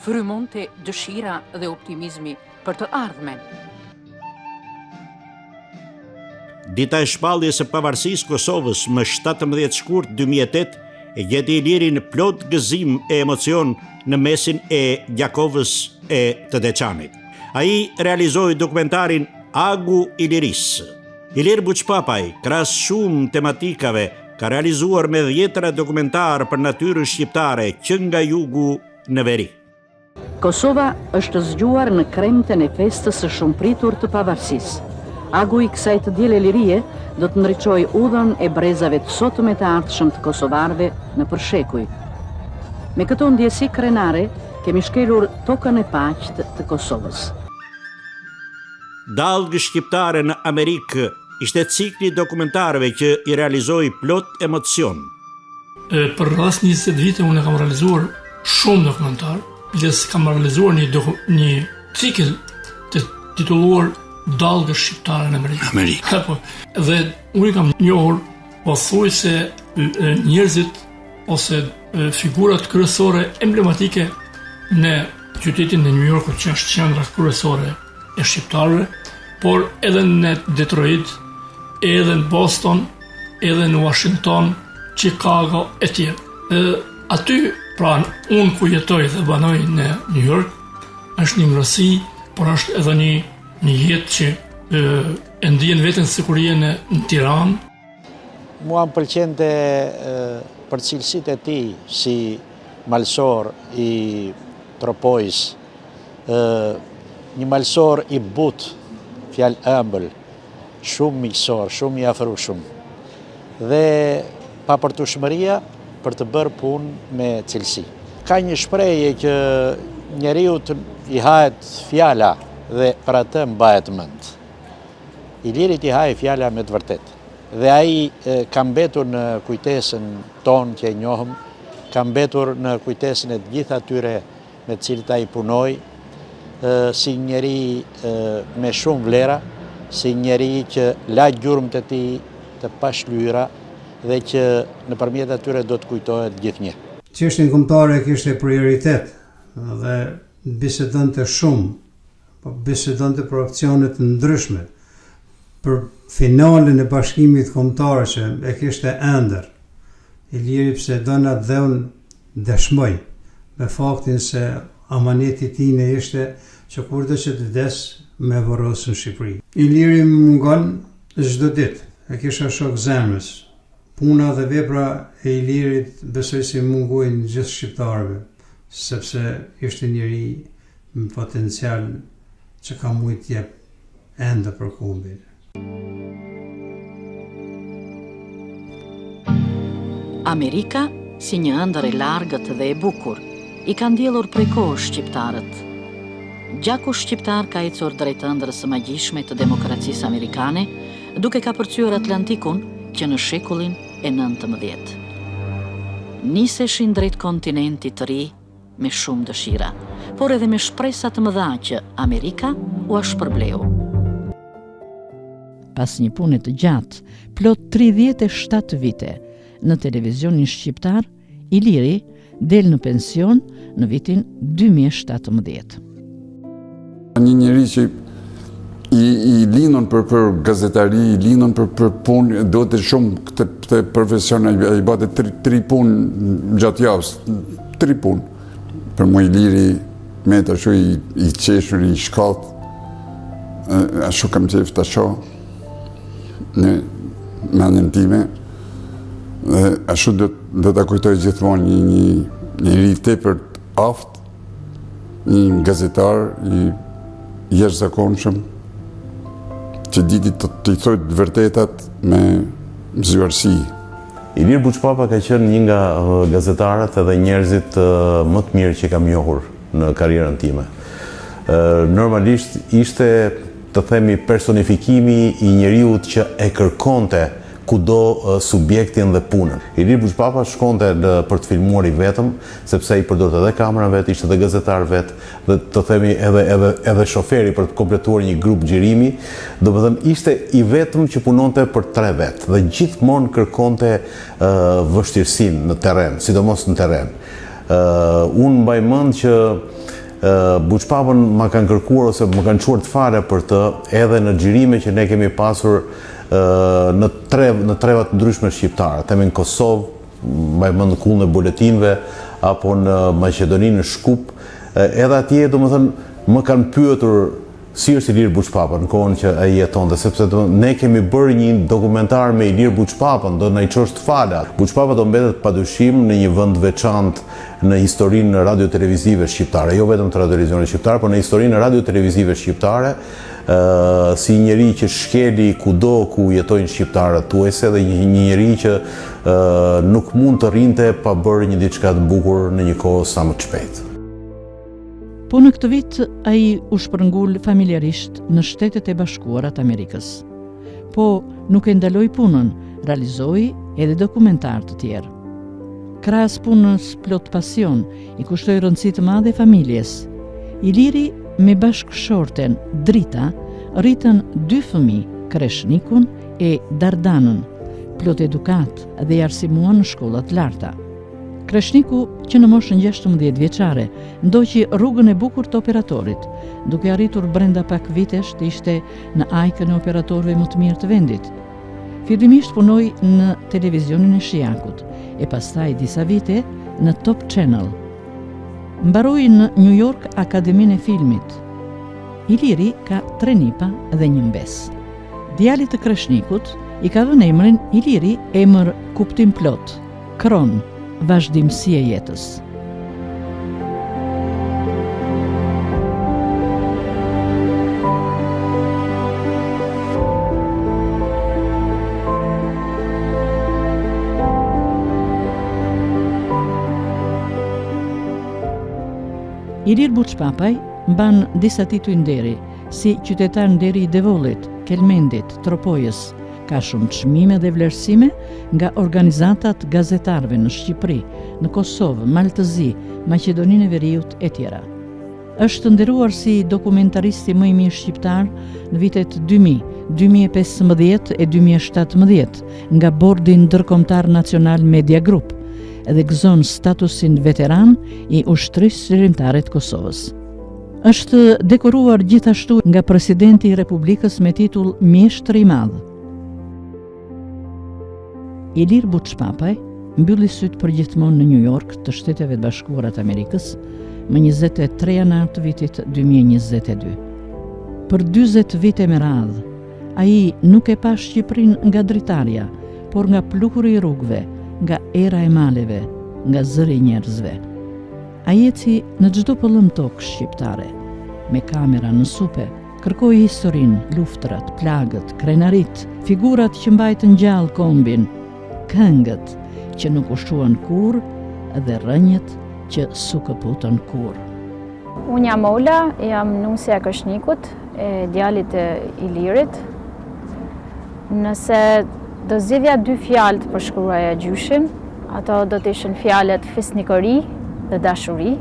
frymonte dëshira dhe optimizmi për të ardhmen. Dita e shpalljes së pavarësisë Kosovës më 17 shkurt 2008 e gjeti Ilirin plot gëzim e emocion në mesin e Gjakovës e të Deçanit. Ai realizoi dokumentarin Agu i Lirisë. Ilir Buçpapaj, krahas shumë tematikave, ka realizuar me dhjetëra dokumentarë për natyrën shqiptare që nga jugu në veri. Kosova është zgjuar në kremten e festës së shumëpritur të pavarësisë. Agu i kësaj të diele lirie do të ndriçojë udhën e brezave të sotëm e të ardhshëm të kosovarëve nëpër shekuj. Me këto ndjesi krenare kemi shkelur tokën e paqtë të Kosovës. Dallgë shqiptare në Amerikë ishte cikli i dokumentarëve që i realizoi plot emocion. Për rreth 20 vite unë kam realizuar shumë dokumentarë, biles kam realizuar një doku, një cikël të titulluar Dallgë shqiptare në Amerikë. Amerikë. Po. Dhe unë i kam njohur pothuajse njerëzit ose figurat kryesore emblematike në qytetin e New Yorkut që është qendra kryesore e shqiptarëve, por edhe në Detroit, edhe në Boston, edhe në Washington, Chicago etj. Aty, pra unë ku jetoj dhe banoj në New York, është një ngrohtësi, por është edhe një një jetë që e, e ndjen veten sikur je në, në Tiranë. Mua më pëlqente për cilësitë e tij si malësor i Tropojës, një malësor i butë, fjalëmbël, shumë miqësor, shumë i afrushëm. Dhe papërtushmëria për të bërë punë me cilësi. Ka një shprehje që njeriut i hahet fjala dhe për atë mbahet mend. Ilirit i hahej fjala me të vërtetë. Dhe ai ka mbetur në kujtesën tonë që e njohëm, ka mbetur në kujtesën e të gjithë atyre me të cilët ai punoi, si njeri me shumë vlera, si njeri që la gjurmët e tij të pashlyera dhe që nëpërmjet atyre do të kujtohet gjithnjë. Çështjen kombëtare e kishte prioritet dhe bisedonte shumë, po bisedonte për opsione të ndryshme, për finalen e bashkimit kombëtar që e kishte ëndërr. Iliri pse e don atdheun dëshmoi me faktin se amaneti i tij ishte që kurdo që të vdes me vorros në Shqipëri. Iliri më mungon çdo ditë, e kisha shok zemrës. Puna dhe vepra e Ilirit besoj se i mungojnë gjithë shqiptarëve, sepse ishte njeri me potencial që ka mujt të jep ende për kombin. Amerika, si një ëndërr e largët dhe e bukur, i ka ndjellur prej kohësh shqiptarët. Gjaku shqiptar ka ecur drejt ëndrrës së magjishme të demokracisë amerikane, duke kapërcyer Atlantikun që në shekullin e 19. Niseshin drejt kontinentit të ri me shumë dëshira, por edhe me shpresa të mëdha që Amerika ua shpërbleu. Pas një pune të gjatë, plot 37 vite, në televizionin shqiptar, Iliri del në pension në vitin 2017. Një njeri që i, i lindun për, për gazetari, i lindun për, për punë, donte shumë këtë, këtë profesion, ai, ai bante tri, tri punë gjatë javës, tri punë. Për mu Iliri, met ashtu i, i qeshur, i shkathët, ashtu kam qejf ta shoh në mendjen time, dhe ashtu do, do ta kujtoj gjithmonë një, një njeri tepër të aftë, Një gazetar i jashtëzakonshëm që diti të t'i thotë të vërtetat me zgjuarsi. Ilir Buçpapa ka qenë një nga gazetarët edhe njerëzit më të mirë që kam njohur në karrierën time. Normalisht ishte të themi personifikimi i njeriut që e kërkonte kudo subjektin dhe punën. Ilir Buçpapa shkonte në për të filmuar i vetëm, sepse ai përdorte edhe kamerën vetë, ishte edhe gazetar vetë dhe të themi edhe edhe edhe shoferi për të kompletuar një grup xhirimi, domethënë ishte i vetëm që punonte për tre vetë dhe gjithmonë kërkonte vështirësinë në terren, sidomos në terren. Unë mbaj mend që Buçpapën ma kanë kërkuar ose më kanë çuar të fala për të edhe në xhirime që ne kemi pasur në tre në treva të ndryshme shqiptare, themi në Kosovë, mbaj mend në Kullën e Boletinëve apo në Maqedoni në Shkup, edhe atje domethënë më kanë pyetur si është Ilir Buçpapa në kohën që ai jetonte, sepse do, ne kemi bërë një dokumentar me Ilir Buçpapën, do na i çosh të fala. Buçpapa do mbetet padyshim në një vend të veçantë në historinë radiotelevizive shqiptare, jo vetëm të radiotelevizionit shqiptar, por në historinë radiotelevizive shqiptare, si një njeri që shkeli kudo ku jetojnë shqiptarët thuajse dhe një njeri që nuk mund të rrinte pa bërë një diçka të bukur në një kohë sa më të shpejtë. Po në këtë vit ai u shpërngul familjarisht në Shtetet e Bashkuara të Amerikës. Po nuk e ndaloi punën, realizoi edhe dokumentarë të tjerë. Krahas punës plot pasion, i kushtoi rëndësi të madhe familjes. Iliri me bashkëshorten Drita rritën dy fëmijë, Kreshnikun e Dardanën, plot edukatë dhe i arsimuan në shkolla të larta. Kreshniku që në moshën 16 vjeçare ndoqi rrugën e bukur të operatorit, duke arritur brenda pak vitesh të ishte në ajkën e operatorëve më të mirë të vendit. Fillimisht punoi në televizionin e Shijakut, e pastaj disa vite në Top Channel. Mbaroi në New York Akademinë e Filmit. Iliri ka tre nipa dhe një mbesë. Djalit të Kreshnikut i ka vënë emrin Iliri, emër kuptimplotë, Kron, vazhdimësi e jetës. Ilir Buçpapaj mban disa tituj nderi, si qytetar nderi i Devollit, Kelmendit, Tropojës, Ka shumë çmime dhe vlerësime nga organizata të gazetarëve në Shqipëri, në Kosovë, Mal të Zi, Maqedoninë e Veriut etj. Është nderuar si dokumentaristi më i mirë shqiptar në vitet 2000, 2015 e 2017 nga Bordi Ndërkombëtar Nacional Media Group dhe gëzon statusin veteran i Ushtrisë Çlirimtare të Kosovës. Është dekoruar gjithashtu nga Presidenti i Republikës me titull Mjeshtër i Madh. Ilir Buçpapaj mbylli sytë përgjithmonë në New York të Shteteve të Bashkuara të Amerikës më 23 janar të vitit 2022. Për 40 vite me radhë, ai nuk e pa Shqipërinë nga dritarja, por nga pluhuri i rrugëve, nga era e maleve, nga zëri i njerëzve. Ai eci në çdo pëllëmbë tokë shqiptare, me kamera në supe, kërkoi historinë, luftërat, plagët, krenaritë, figurat që mbajtën gjallë kombin, këngët që nuk u shuan kurrë dhe rrënjët që s'u këputën kurrë. Unë jam Ola, jam nusja e Kreshnikut, e djalit të Ilirit. Nëse do zgjidhja dy fjalë të përshkruaja gjyshin, ato do të ishin fjalët fisnikëri dhe dashuri.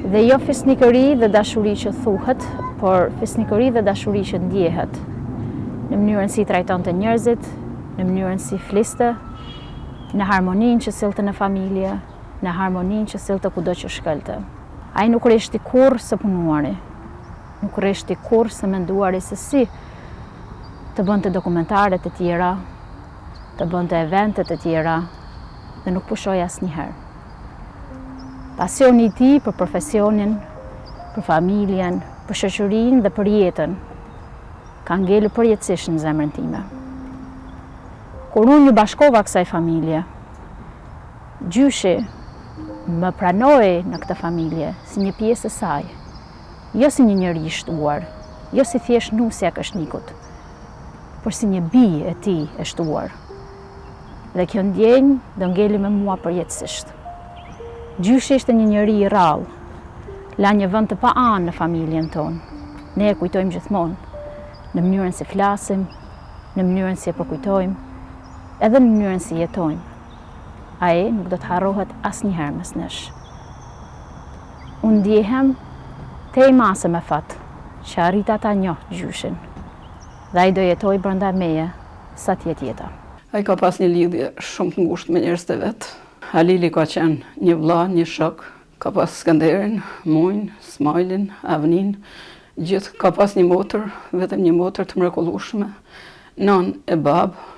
Dhe jo fisnikëri dhe dashuri që thuhet, por fisnikëri dhe dashuri që ndjehet. Në mënyrën si i trajtonte njerëzit, në mënyrën si fliste, në harmoninë që sillte në familje, në harmoninë që sillte kudo që shkelte. Ai nuk reshti kurrë së punuari. Nuk reshti kurrë së menduari se si të bënte dokumentare të tjera, të bënte evente të tjera dhe nuk pushoi asnjëherë. Pasioni i tij për profesionin, për familjen, për shoqërinë dhe për jetën ka ngelur përjetësisht në zemrën time. Kur unë iu bashkova kësaj familje, gjyshi më pranoi në këtë familje si një pjesë e saj. Jo si një njeri i shtuar, jo si thjesht nusja e Kreshnikut, por si një bijë e tij e shtuar. Dhe kjo ndjenjë do ngeli me mua përjetësisht. Gjyshi ishte një njeri i rrallë. La një vend të paanë në familjen tonë. Ne e kujtojmë gjithmonë, në mënyrën si flasim, në mënyrën si e përkujtojmë, edhe në mënyrën si jetojmë. Ai nuk do të harrohet asnjëherë mes nesh. Unë ndjehem tej mase me fat që arrita ta njoh gjyshin dhe ai do jetojë brenda meje sa të jetë jeta. Ai ka pas një lidhje shumë të ngushtë me njerëzit e vet. Halili ka qenë një vlla, një shok, ka pas Skënderin, Mujin, Smajlin, Avnin, gjithë, ka pas një motër, vetëm një motër të mrekullueshme, nënë e babë,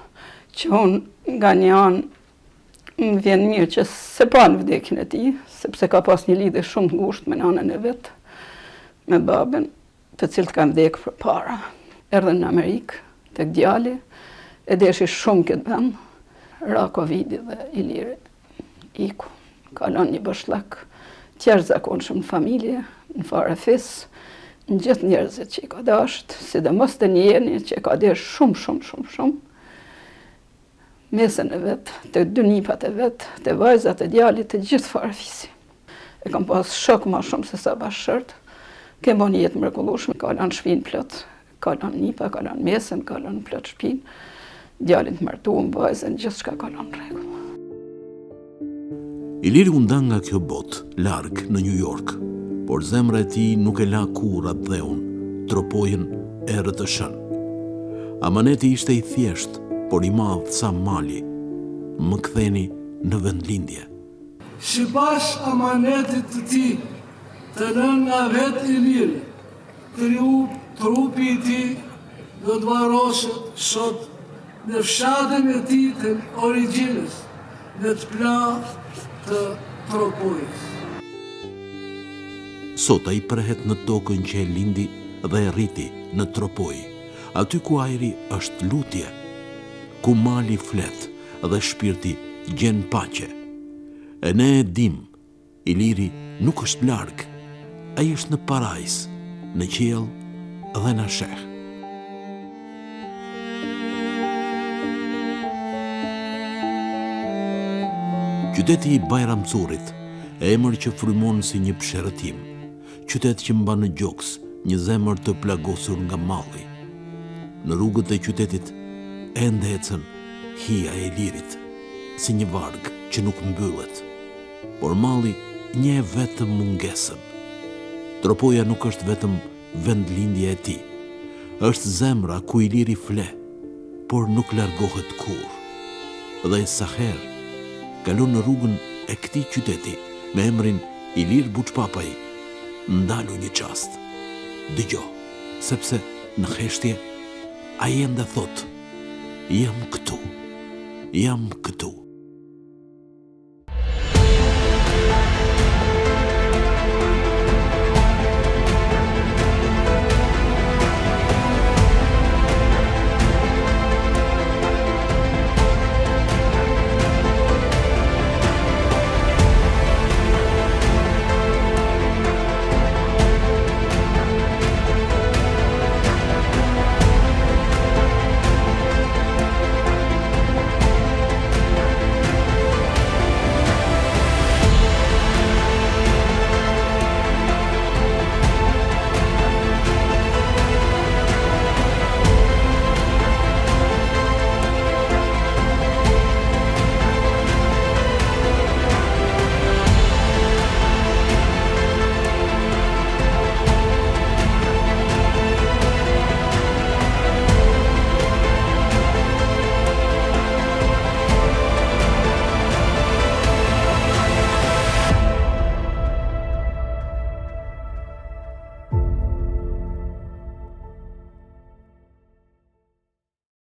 që unë nga një anë Më vjen mirë që s'e panë vdekjen e tij, sepse ka pas një lidhje shumë të ngushtë me nanën e vet, me babën, të cilët kanë vdekë përpara. Erdhën në Amerikë, tek djali, e deshi shumë këtë vend, ra Covidi dhe Iliri iku. Ka lënë një boshllëk të jashtëzakonshëm në familje, në farefis, në gjithë njerëzit që i ka dashtë, sidomos te Njeni që e ka dashtë shumë, shumë, shumë, shumë, Mesën e vet, te dy nipat e vet, te vajzat e djalit, te gjithë farefisi. E kam pas shok ma shumë se sa bashkëshort. Kem bo një jetë mrekullueshme, ka lënë shpinë plot, ka lënë nipa, ka lënë mesën, ka lënë plot shpinë, djalin të martuar, vajzën, gjithçka ka lënë rregull. Iliri u nda nga kjo botë, larg, në Nju Jork, por zemra e tij nuk e la kurrë atdheun, Tropojën e RTSH-në. Amaneti ishte i thjeshtë, por i madh sa mali, Më ktheni në vendlindje. Sipas amanetit të tij, të lënë nga vetë Iliri, trupi i tij do të varroset sot. në fshatin e tij të origjinës, në Tpla të Tropojës. Sot ai prehet në tokën që e lindi dhe e rriti në Tropojë, aty ku ajri është lutje, ku mali flet dhe shpirti gjen paqe. E ne e dimë, Iliri nuk është larg, ai është në parajsë, në qiell dhe na sheh. Qyteti i Bajram Currit, emër që frymon si një psherëtimë, qytet që mban në gjoks një zemër të plagosur nga malli. Në rrugët e qytetit ende ecën hija e Ilirit, si një varg që nuk mbyllet. Por malli njeh vetëm mungesën. Tropoja nuk është vetëm vendlindja e tij. Është zemra ku Iliri fle, por nuk largohet kurrë. Dhe sa herë kalon në rrugën e këtij qyteti me emrin Ilir Buçpapaj, ndalu një çast. Dëgjo, sepse në heshtje ai ende thotë, jam këtu, jam këtu.